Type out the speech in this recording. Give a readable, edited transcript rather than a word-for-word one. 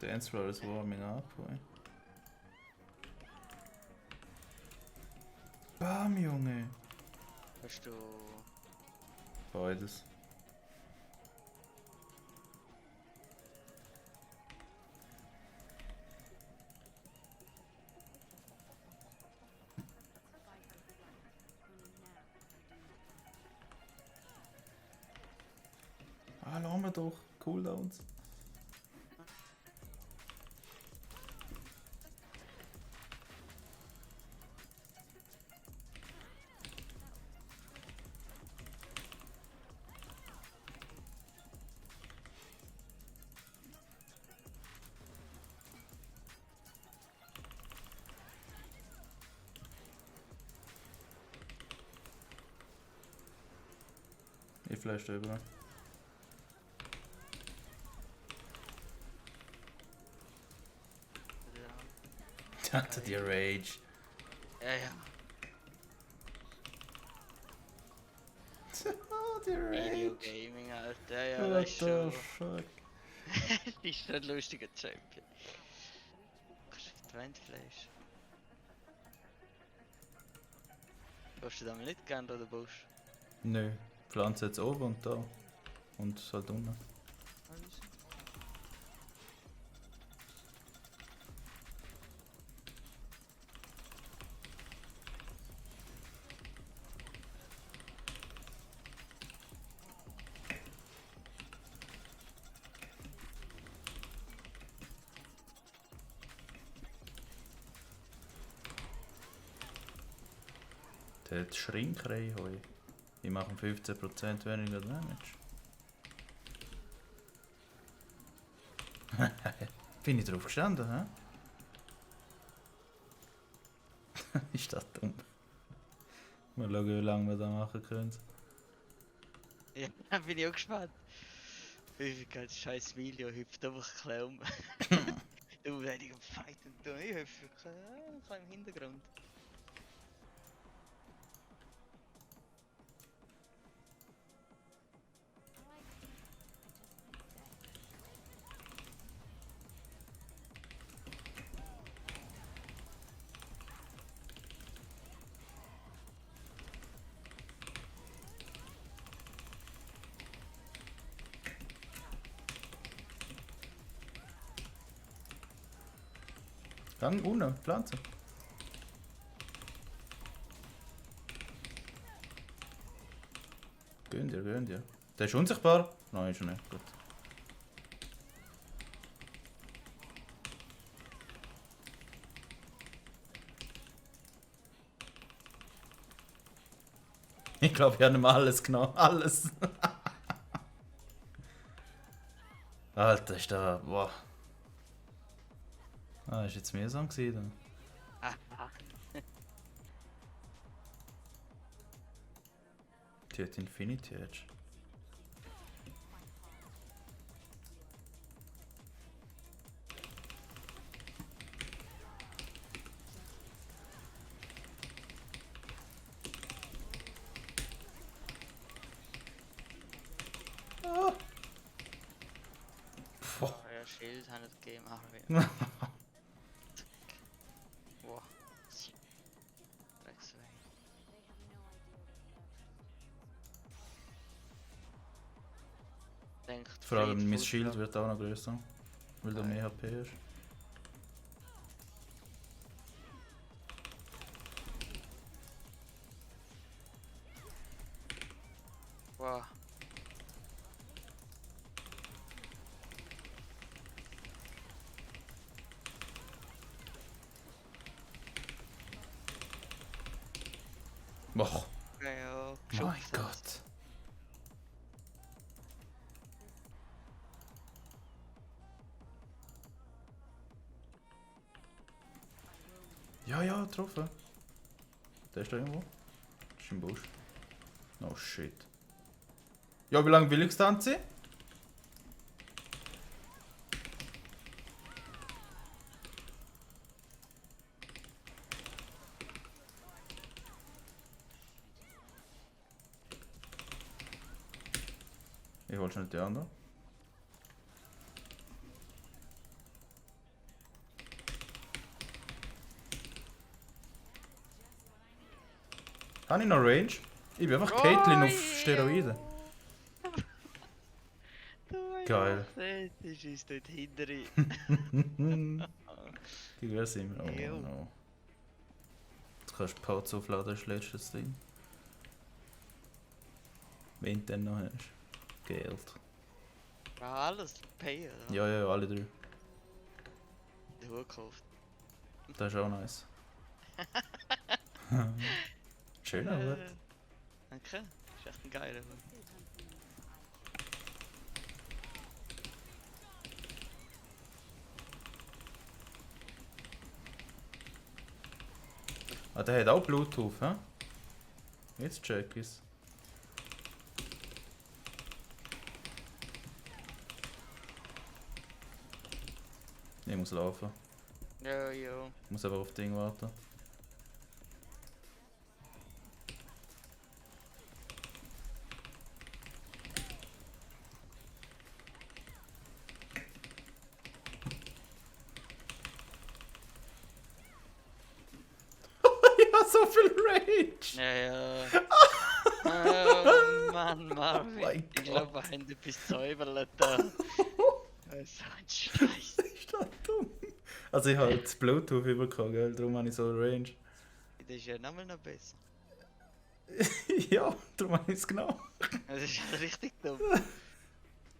Dance Floor is warming up. Oi. Bam, Junge! Hast du... Beides. Ah, lassen wir doch. Cooldowns. Ich flash über. Ja, Hatte die Rage. ja. Oh, die Video Rage. Gaming, Alter. Ja, What das ist the schon... fuck? Das ist schon ein lustiger Champion. Kannst du auf die Wand flashen? Willst du damit nicht gerne oder Busch? Nö. Pflanze jetzt oben und da. Und halt unten. Der hat Schrinkerei heu. Die machen 15% weniger Damage. Bin ich drauf gestanden, hä? Ist das dumm? Mal schauen, wie lange wir das machen können. Ja, bin ich auch gespannt. Wie viel scheiß Milio hüpft einfach ein bisschen um. Du werde ich am Fighten tun. Ich hüpfe ein bisschen im Hintergrund. Gang unten, Pflanze. Gönn dir, gönn dir. Der ist unsichtbar? Nein, ist er nicht. Gut. Ich glaube, ich habe ihm alles genommen. Alles. Alter, ist da. Boah. Ah, ist jetzt mühsam gewesen. Aha. Die hat Infinity Edge. Ah. Oh, ja, Schild hat es gegeben. Ach, wie. Wow. Drecksweg. Denkt Vor allem mein Friedfuß Shield da. wird auch noch größer. Weil du mehr HP hast. Wow. Boah. Ja, Mein geschubst. Gott. Ja, ja, getroffen. Der ist da irgendwo. Das ist im Busch. Oh shit. Ja, wie lange will ich tanzen? Ich hol schon die andere. Habe ich noch Range? Ich bin einfach Caitlyn auf Steroiden. Geil. Das ist dort hintere. Gegen wer sind wir? Oh Jo. no. Jetzt kannst du Pots aufladen, das ist das letzte Ding. Wenn du dann noch hast. Geld. Alles Pay, oder? Ja, ja, alle drei. Der Hut gekauft. Das ist auch nice. Schöner Hut. Danke. Das ist echt ein geiler Hut. Ah, der hat auch Bluetooth, hä? Jetzt check ich's. Ich muss laufen. Ja, ja. Ich muss aber auf Ding warten. Ich hab so viel Rage! Ja, ja. Oh Mann, Marvin. Mein Ich glaube, wir haben etwas gesäubert da. Das ist ein Scheiß. Das ist doch dumm. Also ich habe das Bluetooth bekommen, gell? Darum habe ich so Range. Das ist ja nochmal noch besser. Ja, darum habe ich es genau. Das ist ja richtig dumm.